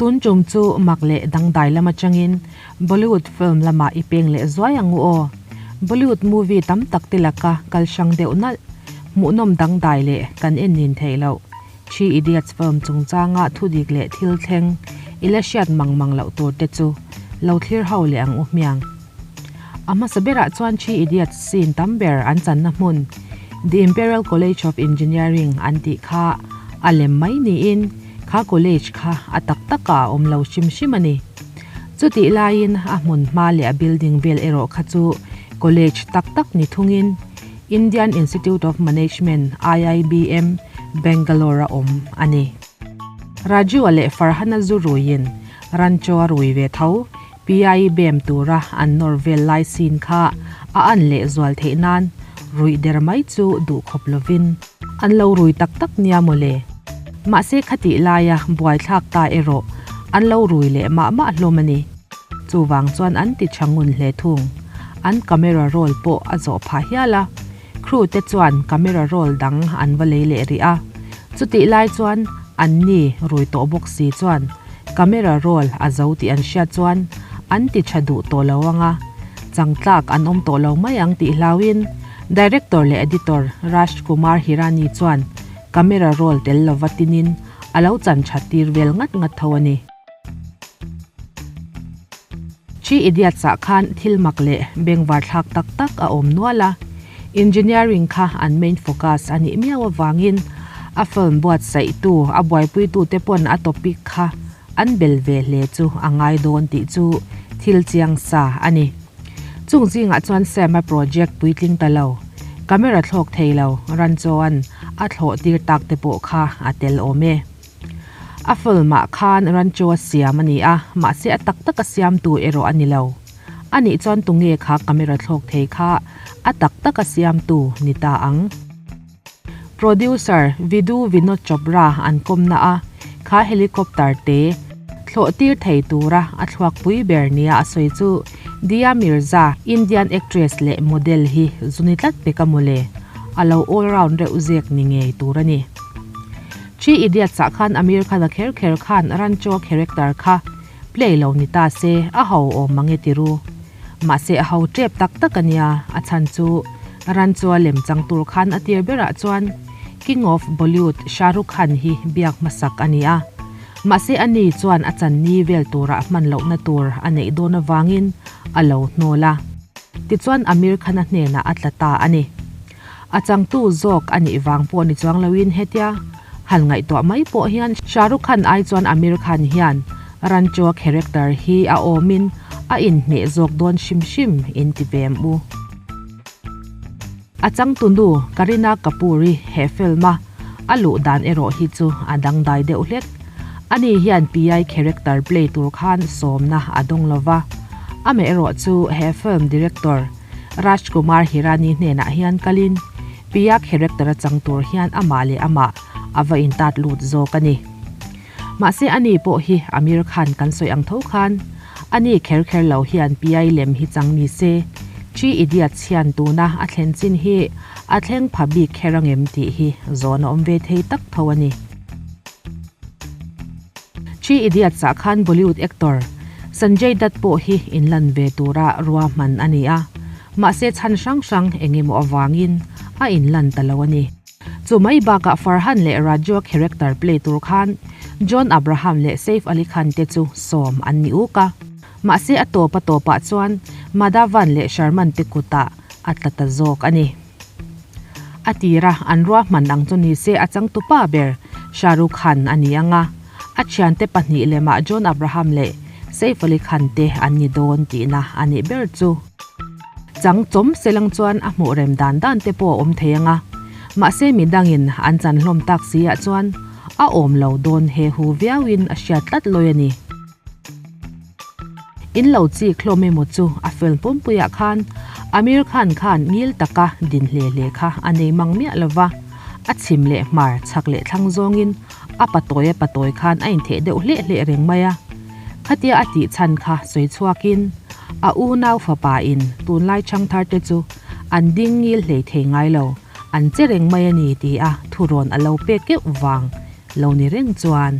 Tun tum chu mak leh dangdai lam atangin Bollywood film lamah i peng leh zuai ang u aw. Bollywood movie tam tak te laka kal hrang deuh nalh, hmuhnawm dangdai leh kan en nin theih loh. Three Idiots film chungchanga thudik leh thil thleng i la hriat mang mang loh tur te chu lo thlir ho leh ang u hmiang. A hmasa berah chuan Three Idiots scene tam ber an channa hmun The Imperial College of Engineering an tih kha a lem mai niin kha college kha a tak takah a awm lo hrim hrim a ni. Chutih laiin a hmun hma leh a building vel erawh kha chu college tak tak ni thungin Indian Institute of Management, IIBM, Bangalore a awm a ni. Raju-a leh Farhana zu ruiin Rancho a rui ve tho, PI bem tura an nawr vel lai scene kha a an leh zual theih nan ruih der mai chu duh khawp lovin an lo rui tak tak nia mawle. Mahse khatih laia buaithlak ta erawh an lo rui leh mah mah hlawm a ni. Chuvang chuan an ti tha ngun hle thung. An camera roll pawh a zawh phah hial a, crew te chuan camera roll dang an va lei leh rih a. Chutih lai chuan an ni rui tawh bawk si chuan camera roll a zo tih an hriat chuan an ti tha duh tawh lo ang a, changtlak an awm tawh lo mai ang tih hlauhin director leh editor Raj Kumar Hirani chuan camera roll tel lova tinin a lo chan that tir vel ngat ngat tho a ni. Three Idiots ah khan thil mak leh bengvar thlak tak tak a awm nual a, engineering kha an main focus a nih miau avangin a film buatsaihtu a buaipuitute pawn a topic kha an bel ve hle chu a ngai dawn tih chu thil chiang sa a ni. Chung zingah chuan Sam-a project puitling ta lo, camera thlawk thei lo Rancho-a'n a thlawh tir tak te pawh kha a tel awm e. A film-ah khan Rancho a siam a ni a, mahse a tak taka siamtu erawh a ni lo. A nih chuan tunge kha camera thlawk thei kha a tak taka siamtu ni ta ang? Producer Vidhu Vinod Chopra an kawmna a, kha helicopter te thlawh tir thei tura a thluak pui ber nia a sawi chu Dia Mirza, Indian actress leh model hi zu ni tlat pek a mawle, a lo all round reuh zek ni ngei tur a ni. Three Idiots ah khan Amir Khan a kher kher khan Rancho character kha play lo ni ta se a ho awm mange tiru. Mahse a ho tep tak tak a nia, a chhan chu Rancho a lem chang tur khan a tir berah chuan King of Bollywood Shah Rukh Khan hi biak hmasak a ni a. Mahse a ni chuan a chan ni vel turah hman lohna tur a neih dawn avangin a lo hnawl a. Tichuan Amir Khan a hnenah a tla ta a ni. A changtu zawk a nih vang pawh ni chuang loin hetia han ngaihtuah mai pawh hian Shah Rukh Khan ai chuan Amir Khan hian Rancho character hi a awmin a inhmeh zawk dawn hrim hrim in ti ve em u. A changtu nu Kareena Kapoor i he film a a luh dan erawh hi chu a dangdai deuh hlek. Ani hian Pi character play tur khan sawmna a dawng lova, amaherawh chu he film director Raj Kumar Hirani hnenah hian kalin Piya character a chang tur hian amah leh amah a va intat lut zawk a ni. Mahse ani pawh hi Amir Khan kan sawi ang tho khan ani kher kher lo hian Piyai lem hi chang ni se Three Idiots hian tuna a thlen chin hi a thleng pha bik kher angem tih hi zawn a awm ve thei tak tho a ni. Three Idiots ah khan Bollywood actor Sanjay Dutt pawh hi inlan ve tura ruahman a ni a, mahse chhan hrang hrang eng emaw avangin a inlan ta lo a ni. Chu mai bakah Farhan leh Raju a character play tur khan John Abraham leh Saif Ali Khan te chu sawm an ni uk a, mahse a tawp a tawpah chuan Madhavan leh Sharman te kutah a tla ta zawk a ni. A tira an ruahman ang chu ni se a changtupa ber Shah Rukh Khan a ni ang a, a thiante pahnih lemah John Abraham leh Saif Ali Khan te an ni dawn tihna a nih ber chu. Chang chawm selang chuan a hmuh rem dan dan te pawh a awm thei ang a, mahse mi dangin an chan hlawm tak si ah chuan a awm lo dawn he hu viauin a hriat tlat lawi a ni. In lo chik hlawm emaw chu a film pumpuiah khan Amir Khan khan ngil taka din hle hle kha a nei mang miah lo va, a chhim leh hmar chhak leh thlang zawngin a patawi a patawi khan a intheh deuh hleh hleh reng mai a. Khatia a tih chhan kha sawi chhuakin a unau fapa in tunlai changthar te chu an ding ngil hlei thei ngai lo, an che reng mai a ni ti a thurawn a lo pek keuh vang lo ni reng chuan.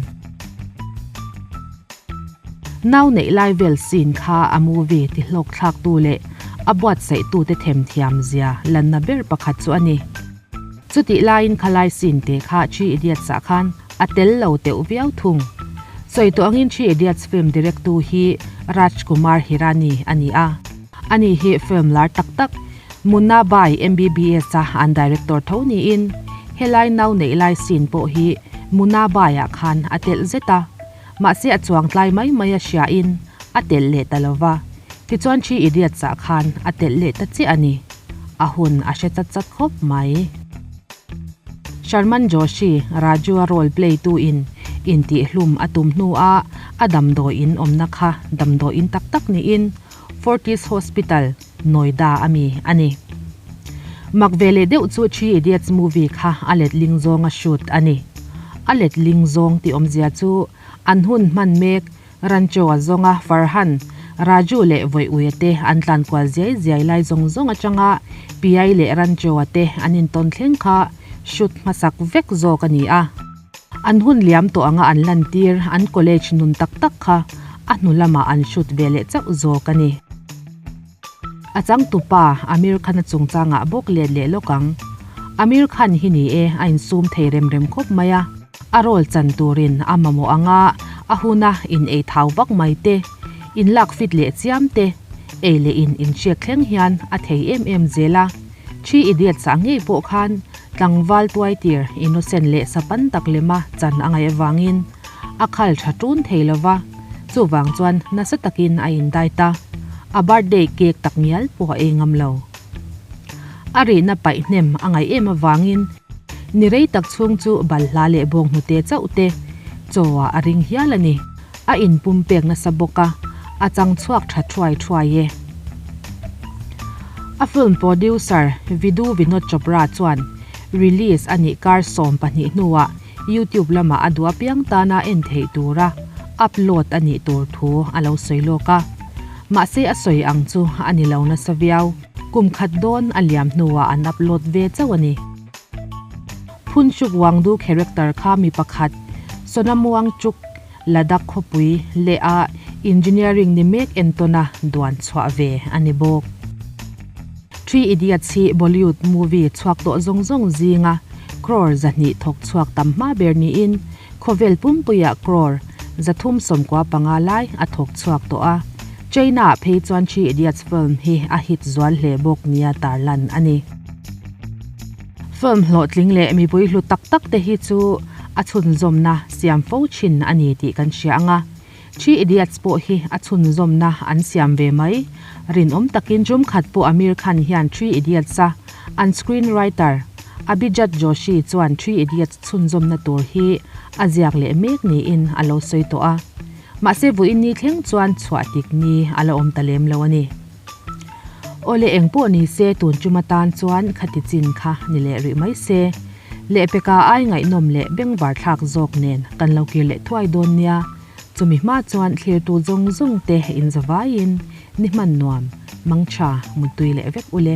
Nau neih lai vel scene kha a movie ti hlawk thlaktu leh a buatsaihtute themthiam zia lanna ber pakhat chu a ni. Chutih laiin khalai scene te kha Three Idiots ah khan a tel lo teuh viau thung. Sawi tawh angin Three Idiots film direct tu hi Raj Kumar Hirani a ni a. Ani hi film lar tak tak Munna Bhai MBBS a an director tho niin helai nau neih lai scene pawh hi Munna Bhai ah khan a telh zet a. Mahse a chuang tlai mai mai a hriain a telh leh ta lo va, tichuan Three Idiots ah khan a telh leh ta chiah a ni. A hun a hre chat chat khawp mai. Sharman Joshi, Raju a role play tu in intihhlum a tum hnu a a damdawi in awmna kha damdawi in tak tak niin Fortis Hospital, Noida a mi a ni. Mak ve leh deuh chu Three Idiots movie kha a letling zawnga shoot a ni. A letling zawng tih awmzia chu an hun hman mek Rancho a zawnga Farhan, Raju leh Vawiuia te an tlan kual ziai ziai lai zawng zawng atanga Piai leh Rancho a te an intawn thleng kha shoot hmasak vek zawk a ni a. An hun liam tawh anga an lantir an college nun tak tak kha a hnu lamah an shoot ve leh chauh zawk a ni. A changtupa Amir Khan-a chungchangah bawk let leh lawk ang. Amir Khan hi ni e, a insum thei rem rem khawp mai a. A role chan turin a mamawh anga a huna in ei thau vak mai te, in lak fit leh chiam te, ei leh in inhriak thleng hian a thei em em zel a. Three Idiots ah ngei pawh khan tlangval tuaitir innocent leh sapan tak lema chan a ngaih avangin a khal tha ṭun thei lo va, chuvang chuan nasa takin a indai ta. A birthday cake tak ngial pawh a ei ngam lo. A rihna paih hnem a ngaih em avangin ni rei tak chhung chu balhla leh bawnghnute chauh te chaw ah a ring hial a ni. A inpum pek nasa bawk a, a chang chhuak tha thuai thuai e. A film producer Vidhu Vinod Chopra chuan release a nih kar 12 hnuah YouTube lamah a duh apiang tana en theih tura upload a nih tur thu a lo sawi lawk a. Mahse a sawi ang chu a ni lo nasa viau. Kum khat dawn a liam hnuah an upload ve chauh a ni. Phunchuk Wangdu character kha mi pakhat Sonam Wangchuk Ladakh khawpui leh a engineering ni mek entawna duan chhuah ve a ni bawk. Three Idiots hi Bollywood movie chhuak tawh zawng zawng zinga crore 200 thawk chhuak tam hma ber niin khawvel pumpuiah crore 395 lai a thawk chhuak tawh a. China-ah phei chuan Three Idiots film hi a hit zual hle bawk nia tarlan a ni. Film hlawhtling leh mipui hlu tak tak te hi chu a chhunzawmna siam fo thin a ni tih kan hria ang a. Three Idiots pawh hi a chhunzawmna an siam ve mai. Rinawm takin tum khat pawh Aamir Khan hian Three Idiots a an screenwriter Abhijat Joshi chuan Three Idiots chhunzawmna tur hi a ziak leh mek niin a lo sawi tawh a. Mahse vawiin ni thleng chuan chhuah tik ni a la awm ta lem lo a ni. Awle eng pawh ni se tun tum atan chuan khati chin kha ni leh rih mai se. Lehpeka ai ngaihnawm leh bengvar thlak zawk nen kan lo kir leh thuai dawn nia. Chumi hma chuan thlirtu zawng zawng te in zavaiin ni hman nuam, mangtha, muttui leh vek ule.